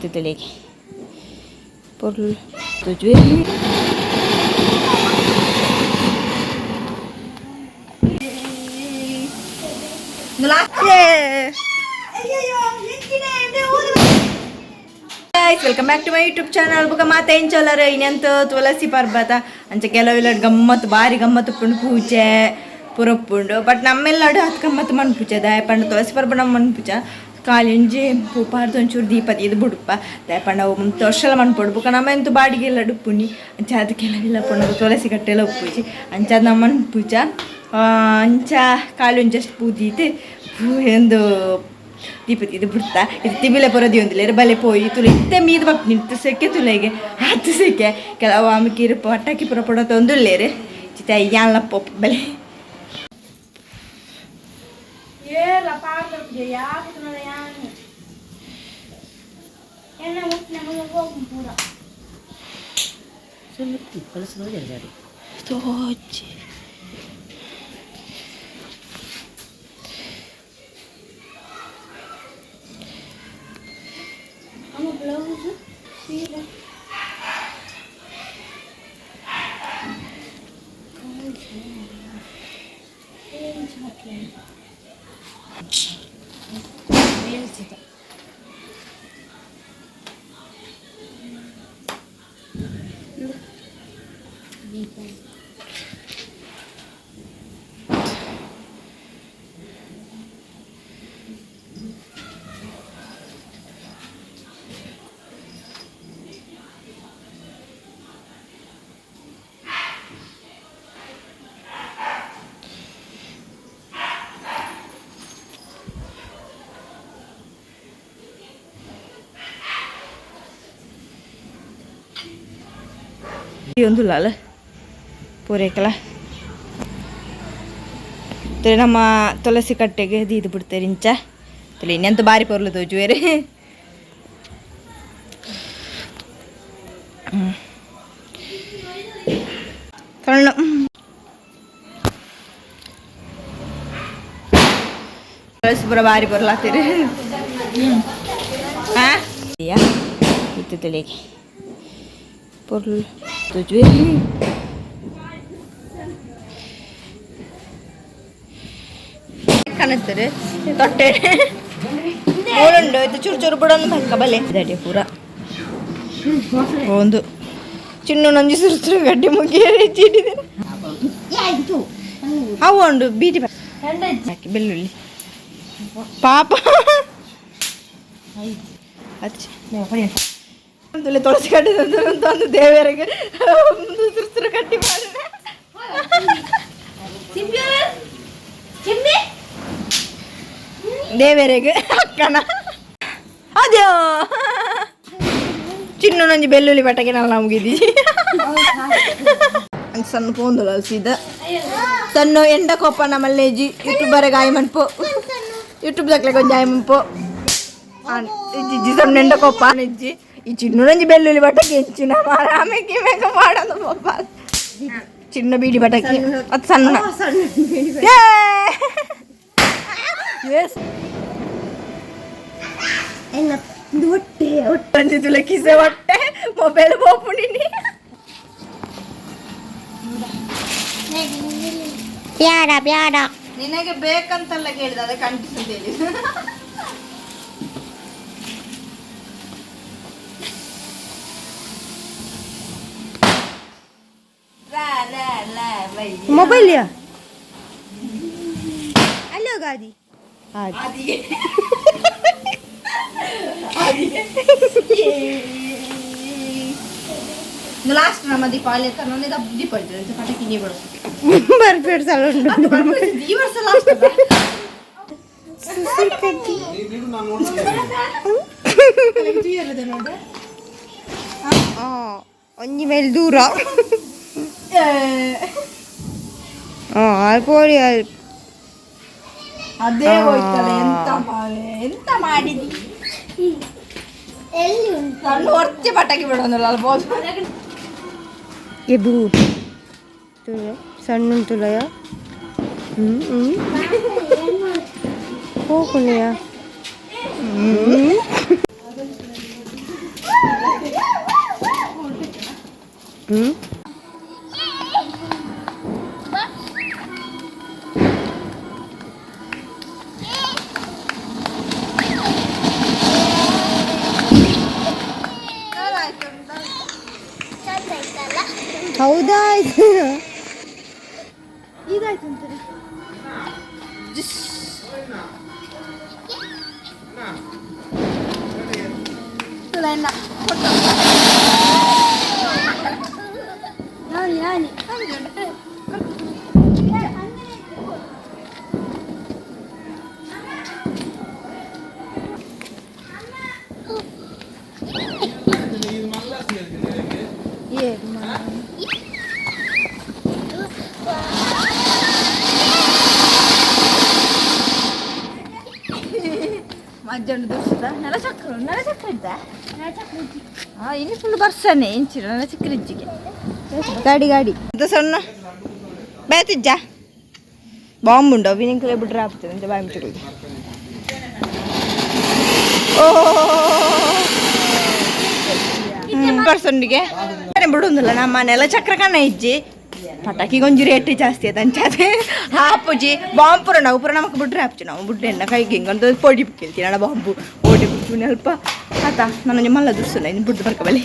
ಇತ್ತದಲೆಗೆ ಪೊರ್ಲು ತೋಜುವೆ. Guys, welcome back to my YouTube channel. ಬುಕ್ಕ ಮಾತ ಎಂಚೊಲ್ಲರ್ ಇನ್ನೆಂತ ತುಳಸಿ ಪರ್ಬತ ಅಂಚ ಕೆಲವೆಲ್ಲ ಗಮ್ಮತ್ತು ಬಾರಿ ಗಮ್ಮತ್ತು ಉಪ್ಪುಂಡು ಪೂಜೆ ಪುರಪ್ಪುಂಡು. ಬಟ್ ನಮ್ಮೆಲ್ಲಾಡು ಹತ್ತು ಗಮ್ಮತ್ತು ಮನ್ಪುಜೆ ದಾಯ ಪಂಡ ತುಳಸಿ ಪರ್ಬ ನಮ್ಮ ಮನ್ಪುಜ. ಕಾಲಿಂಜಿ ಪೂ ಪಾಡ್ದು ಒಂಚೂರು ದೀಪ ಇದು ಬುಡುಪ. ದಾಯ ಪಂಡ ಅವು ವರ್ಷಲ ಮನ್ಪೊಡು. ಬುಕ್ಕ ನಮ್ಮ ಎಂತ ಬಾಡಿಗೆ ಉಪ್ಪುನಿ ಅಂಚ ಅದು ಕೆಲವೆಲ್ಲ ಪುಂಡು ತುಳಸಿ ಕಟ್ಟೆಲ್ಲ ಉಪ್ಪುಜಿ ಅಂಚ ನಮ್ಮ ಮನ್ಪುಜ. ಅಂಚ ಕಾಲುಂಜಿ ಅಷ್ಟು ಪೂ ದೀತ್ ಪೂ ಎಂದು ದೀಪ ಇದು ಬಿಡ್ತಾ ಇದು ತಿಬಿಲೆ ಬರೋದಿ ಒಂದಿಲ್ಲ ಬಲೆ ಪೋಯಿ ತುಲೆ ಇತ್ತೆ ಮೀದ ಬಪ್ ನಿಂತು ಸೆಕೆ ತುಲೆಗೆ ಹತ್ತು ಸೆಕೆ ಕೆಲವು ಆమె ಪಟಾಕಿ ಪುರ ಪಡ ತೊಂದುಲ್ಲೇರು ಚಿತ್ತ ಯಾನ್ಲ ಪೋಪ್ ಬಲೆ. ತೋಚಿ ಒಂದುಲ್ಲ ಪೂರೈಕಲ ತುಲೆ ನಮ್ಮ ತುಳಸಿ ಕಟ್ಟೆಗೆ ದೀದು ಬಿಡ್ತಾರೆ ಇಂಚ ತುಲೆ ಇನ್ನೆಂತ ಬಾರಿ ಪೊರ್ಲು ತೋಜುವೇರು. ಸಣ್ಣ ತುಳಸಿ ಪೂರ ಬಾರಿ ಪೊರ್ಲಾತೀರಿ. ಹಾಂ, ಇತ್ತು ತುಲೆಗೆ ಪೊರ್ಲು ತೋಜುವೆ. ಕಾಣಿಸ್ತಾರೆ ತೊಟ್ಟೆ ಮೂಲುಂಡು. ಇದು ಚೂರು ಚೂರು ಬಿಡೊಂದು ಬಕ್ಕ ಬಲೆ ದಡಿ ಪೂರ ಒಂದು ಚಿನ್ನು ನಂಜಿ ಸುರು ಸುರು ಗಡ್ಡಿ ಮುಗಿಯ ಚೀಟಿದೆ. ಅವು ಉಂಡು ಬೀಟಿ ಹಾಕಿ ಬೆಳ್ಳುಳ್ಳಿ ಪಾಪ ಅಚ್ಚ ತುಳಸಿ ಕಟ್ಟಿ ತಂದು ದೇವರಿಗೆ ಸುರು ಸುರು ಕಟ್ಟಿ ಮಾಡಿ. ದೇವರಿಗೆ ಅಕ್ಕನ ಅದ್ಯೋ ಚಿನ್ನು ನಂಜಿ ಬೆಳ್ಳುಳ್ಳಿ ಬಟ್ಟಗೆ ನಲ್ಲ ಮುಗಿದಿ. ಸಣ್ಣ ಪೋಂದುಲ ಸೀದಾ ಸಣ್ಣ ಎಂಡ ಕೋಪ ನಮ್ಮಲ್ಲೇಜಿ ಯೂಟ್ಯೂಬರ್ ಗಾಯ ಮನ್ಪು ಯೂಟ್ಯೂಬ್ ದಾಕ್ಲೆ ಕೊಂಚ ಆಯ್ ಮನ್ಪು ಇಜ್ಜಿ ಸಣ್ಣ ಎಂಡ ಕೋಪ ಇಜ್ಜಿ. ಈ ಚಿನ್ನು ನಂಜಿ ಬೆಳ್ಳುಳ್ಳಿ ಬಟ್ಟಕ್ಕೆ ಹೆಚ್ಚಿನ ಆಮೇಲೆ ಮೇಕ ಮಾಡೋದು ಪಪ್ಪ ಚಿನ್ನ ಬೀಡಿ ಬಟಕಿ ಅದು ಸಣ್ಣ. ಎಸ್ ಹೊಟ್ಟೆ ಹೊಟ್ಟೆ ತುಲ ಕಿಸೆ ಹೊಟ್ಟೆ ಮೊಬೈಲ್ ಬೋಪುಣಿನಿ. ಬ್ಯಾಡ ಬ್ಯಾಡ. ನಿನಗೆ ಬೇಕಂತೆಲ್ಲ ಕೇಳಿದ ಅದಕ್ಕೆ ಅಂಟಿಸಂತ ಹೇಳಿ. ಮೊಬೈಲ್ ಅಲ್ಲೋ ಗಾದಿ. ಲಾಸ್ಟ್ ನಮ್ಮ ದೀಪಾವಳಿ ತನ್ನೊಂದೇ ದೀಪಾವಳಿ ಪಟಾಕಿ ನೀ ಬಿಡು. ಬರ್ಬೇಡ ಸಲ ಉಂಟು. ಈ ವರ್ಷ ಲಾಸ್ಟ್. ಒಂಜಿ ಮೇಲೆ ದೂರ ಹಾಂ ಪೋಡಿ. ಅದೇ ಹೋಯ್ತಲ್ಲ, ಎಂತ ಮಾಲೆ ಎಂತ ಮಾಡಿದಿ? ಸಣ್ಣ ಹೊರ್ಚೆ ಪಟಾಕಿ ಬಿಡೋದಲ್ಲ ಅಲ್ಬೋದು. ಎಬು ಸಣ್ಣ ಉಂಟುಲಯ. ಹ್ಞೂ ಹ್ಞೂ ಹೋಗುಣಿಯ. ಹ್ಞೂ. ಹೌದಾ? ಆಯ್ತು. ಇದಾಯ್ತು ಅಂತಾರೆ. ಮಜ್ಜಂಡು ದುರ್ಸದ ನೆಲ ಚಕ್ರ, ನೆಲ ಚಕ್ರ ಇದ್ದ. ಹಾಂ, ಇನ್ನು ಫುಲ್ ಬರ್ಸಾನೆ ಇಂಚಿರ ನೆಲ ಚಕ್ರ ಇಜ್ಜಿಗೆ. ಗಾಡಿ ಗಾಡಿ. ಅಂತ ಸಣ್ಣ ಬೇತಿಜ್ಜ ಬಾಂಬ್ ಉಂಡು ಅವಿನಿಂಗ್ ಬಿಟ್ರೆ ಆಗ್ತದೆ ಅಂತ ಬಾಯಿ ಮುಚ್ಚಿಕೊಳ್ಳಿ. ಓ, ಬರ್ಸೊಂಡಿಗೆ ಬಿಡುಂದಿಲ್ಲ ನಮ್ಮ ನೆಲ ಚಕ್ರ ಕಣ್ಣ ಇಜ್ಜಿ. ಪಟಾಕಿಗೆ ಒಂಜಿ ರೇಟ್ ಜಾಸ್ತಿ ಅದ ಅಂಚಾದೆ ಹಾಪುಜಿ. ಬಾಂಬ್ ಪೂರ ನಾವು ಪೂರ ನಮಕ್ ಬಿಡ್ರೆ ಹಾಪುಜಿ. ನಾವು ಬಿಡ್ರೆ ಎನ್ನ ಕೈಗೆ ಹಿಂಗಂದು ಪೊಡಿ ಕೇಳ್ತೀನಿ ಅಣ್ಣ. ಬಾಂಬು ಓಡಿ ಬಿಡ್ತೀನಿ ಅಲ್ಪ ಆತ. ನಾನು ನಿಮ್ಮಲ್ಲ ದುರ್ಸುನ ಇನ್ನು ಬಿಡ್ದು ಬರ್ಕಬಲ್ಲಿ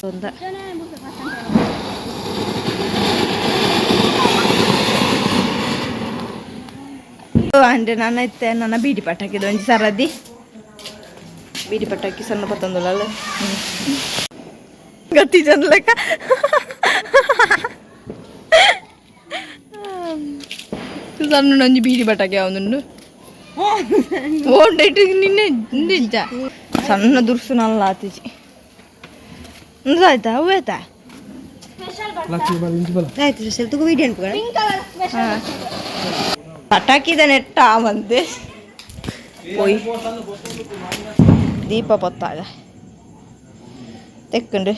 ಒಂದ. ಅಂದ್ರೆ ನಾನು ಇತ್ತೆ ನನ್ನ ಬೀಡಿ ಪಟಾಕಿದ ಒಂಜಿ ಸರದಿ ಬೀಡಿ ಪಟಾಕಿ ಸಣ್ಣ ಪತ್ತೊಂದುಲ್ಲ ಗತಿ ಜನ ಲೆಕ್ಕ. ಸಣ್ಣ ಒಂಜಿ ಬೀಡಿ ಪಟಾಕಿ ಅವನುಂಡು ಓಂಡೈಟ್ ನಿನ್ನೆ ನಿಜ ಸಣ್ಣ ದುರ್ಸುನಲ್ಲ ಆತಿಜಿ. ಆಯ್ತಾ? ಹೂವು ಆಯ್ತಾ? ಆಯ್ತು ಸ್ಪೆಷಲ್ ತಗೋ, ವಿಡಿಯೋ ಅನ್ಪುಗಳ. ಪಟಾಕಿದ ನೆಟ್ಟ ಬಂದು ಪೋಯ್ ದೀಪ ಪೊತ್ತಾಗ ತೆಕ್ಕಂಡು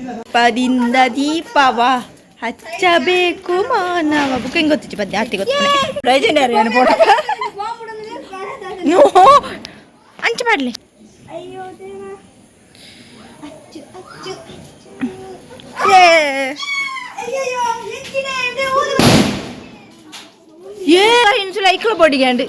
ದೀಪದಿಂದ ದೀಪವ ಹಚ್ಚಬೇಕು ಮಾನವ. ಬುಕ್ ಹೆಂಗ್ ಗೊತ್ತಿಚ್ಚಿ ಪದ್ಯ ಆತಿ ಗೊತ್ತ ಏನು ಫೋಟೋ ನೋ ಅಂಚು ಮಾಡಲಿ. ಏ ಏ ಇನ್ಸುಲ ಐಕ್ಲ ಬೊಡಿಗ್ಯಾಂಡ್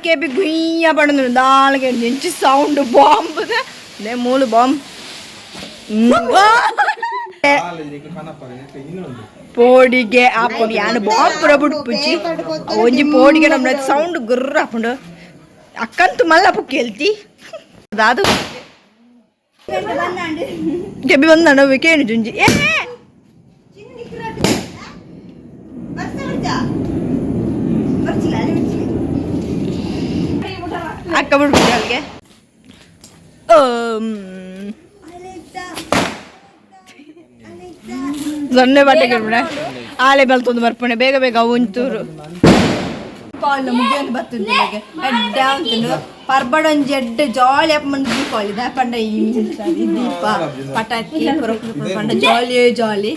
ಕೇಬಿ ಗುಯ್ಯ ಪಡಂದು ದಾಳಗೆ ಎಂಚಿ ಸೌಂಡ್ ಬಾಂಬ್ ನೇ ಮೂಲು ಬಾಂಬ್ ಪೋಡಿಗೆ ಆಪುಂಡು. ಯಾನ್ ಬಾಂಬ್ ಪೂರ ಬುಡ್ಪುಜಿ. ಒಂಜಿ ಪೋಡಿಗೆ ನಮ್ಮ ಸೌಂಡ್ ಗುರ್ರ ಆಪುಂಡು. ಅಕ್ಕಂತು ಮಲ್ಲ ಪುಕ್ಕೇಲ್ತಿ ದಾದು ಕೆಬಿ ಬಂದಣ ಕೇಣು ಜುಂಜಿ. ಏ ಅಕ್ಕ ಬಿಡ್ಬಿಟ್ಟು ಅಲ್ಲಿಗೆ ಸೊನ್ನೆ ಬಟ್ಟೆ ಬಿಡ ಆಲೆ ಬಲ್ತೊಂದು ಬರ್ಪಣೆ ಬೇಗ ಬೇಗ ಒಂಚೂರು ದೀಪಾವಳಿ ಮುಗಿಯೊಂದು ಬತ್ತುಂಡು. ಎಡ್ಡೆ ಅಂತುಂಡು ಪರ್ಬಡ ಒಂಜಿ ಎಡ್ಡೆ ಜಾಲಿ ಅಪ್ಪ ಮಂದು ದೀಪಾವಳಿ ದಾಯೆ ಪಂಡ ಈ ದೀಪ ಪಟಾಕಿ ಪೂರ ಪಂಡ ಜಾಲಿ ಜಾಲಿ.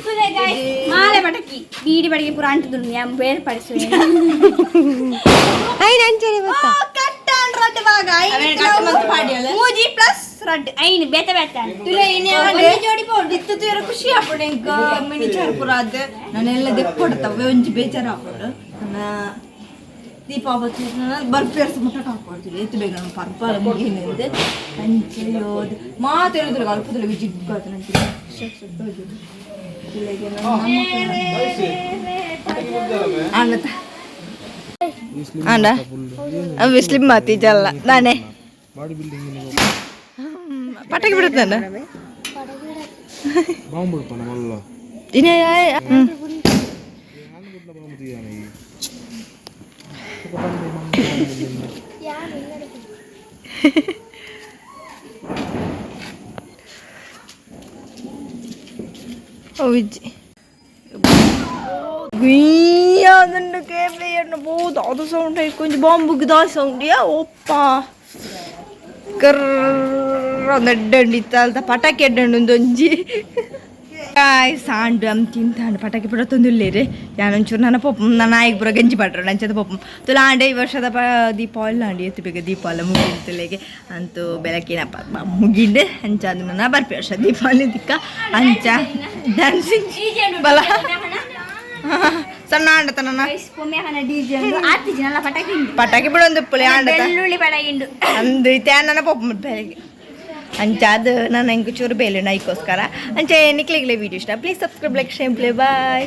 ಮಾಲೆ ಪಟಕಿ ಬೀಡಿ ಬಡಿಗೆ ಪೂರ ಅಂಟುದುಂಡು ಯಾನ್ ಬೇರ್ಪಡಿಸುವೆ. ಐನ್ ಅಂಚನೆ ಗೊತ್ತಾ? ಮೂಜಿ ಪ್ಲಸ್ ರಡ್ಡ್. ಐನ್ ಬೇತೆ ಬೇತೆ. ಇತ್ತು ತೀರ ಖುಷಿ ಆಪುಂಡು ಎಂಕ್. ಮಿನಿ ಚಾರ್ಪುರ ಅದು ನಾನೆಲ್ಲ ದೆಪ್ಪೊಡ್ತವೆ ಒಂಜಿ ಬೇಜಾರು ಆಪುಂಡು. ನನ್ನ ದೀಪಾವಳಿ ಬರ್ಪೇರ್ಸ್ ಮುಟ್ಟ ಹಾಕೊಡ್ತೀವಿ ಎತ್ತು ಬೇಗ ನಮ್ಮ ಪರ್ಪಲ ಮುಗಿನಿಂದ ಅಂಚೆ ಯೋದ್ ಮಾತು ಹೇಳಿದ್ರು ಅಲ್ಪದಲ್ಲಿ ಜಿಗ್ಗು ಆಯ್ತು ನಂಗೆ. ಆನತ ಆಂಡ ಅವು ಸ್ಲಿಮ್ ಮಾತಿ ಜಲ್ಲ ನಾನೇ ಪಟಾಕಿ ಬಿಡುತ್ತೆ ನಾನು. ಬಾಂಬ್ ಬಿಡ್ಪಾನ ಮಲ್ಲ. ಇನ್ನೇ. ಬಾಂಬ್ ತೀಯಾನ ಈ. ಅವಿಜ್ಜಿ ಗುಯ್ಯ ಅದುಂಡು ಕೇಬೆ ಎಣ್ಣು ಬೋದು ಅದು ಸೌಂಡ್ ಕೊಂಚ ಬಾಂಬುಗ್ ದಾ ಸೌಂಡ್ ಯಾ ಒಪ್ಪ ಕರ್ರ ಒಂದು ಎಡ್ಡೆ ಇತ್ತ ಅಲ್ತ ಪಟಾಕಿ ಎಡ್ಡೆ ಉಂಡು ಒಂಜಿ. ಸಾಂಡ್ ಅಮ್ ತಿಂತಾಂಡ್ ಪಟಾಕಿ ಪೂರ ತೊಂದುಲ್ಲೇರು. ಯಾನೊಂಚೂರು ನನ್ನ ಪೊಪ್ಪು ನನ್ನ ನಾಯಿಗೆ ಪೂರ ಗಂಜಿ ಪಟ್ರು ಅಂಚದ ಪೊಪ್ಪು ತುಲ ಆಂಡೆ. ಈ ವರ್ಷದ ಪ ದೀಪಾವಳಿ ಆಂಡಿ ಎತ್ತು ಬೇಗ ದೀಪಾವಳಿ ಮುಗಿಂತುಲೆಗೆ ಅಂತೂ ಬೆಳಕಿನ ಪರ್ಬ ಮುಗಿಂಡು. ಅಂಚ ಅದು ನನ್ನ ಬರ್ಪಿ ವರ್ಷ ದೀಪಾವಳಿ ದಿಕ್ಕ. ಅಂಚ ಡ್ಯಾನ್ಸಿಂಗ್ ಬಲ ಸಣ್ಣ ಆಂಡತ ನನ್ನ. ಡಿಜೆ ಆತಿಜಿ ನಲ್ಲ ಪಟಾಕಿ ಉಂಡು. ಪಟಾಕಿ ಬಿಡೊಂದು ಪುಳಿ ಆಂಡತ. ಬೆಳ್ಳುಳ್ಳಿ ಪಟಾಕಿ ಉಂಡು. ಅಂದು ಇತ್ತೆ ನನ್ನ ಪೊಪ್ಪು ಬೆಳಗ್ಗೆ. ಅಂಚ ಅದು ನಾನು ಎಂಕ್ ಚೂರು ಬೇಲೆ ನೈಕೋಸ್ಕರ. ಅಂಚೆ ನಿಕ್ಲೆಗ್ಲೆ ವೀಡಿಯೋ ಇಷ್ಟ, please subscribe, like, share, play. Bye.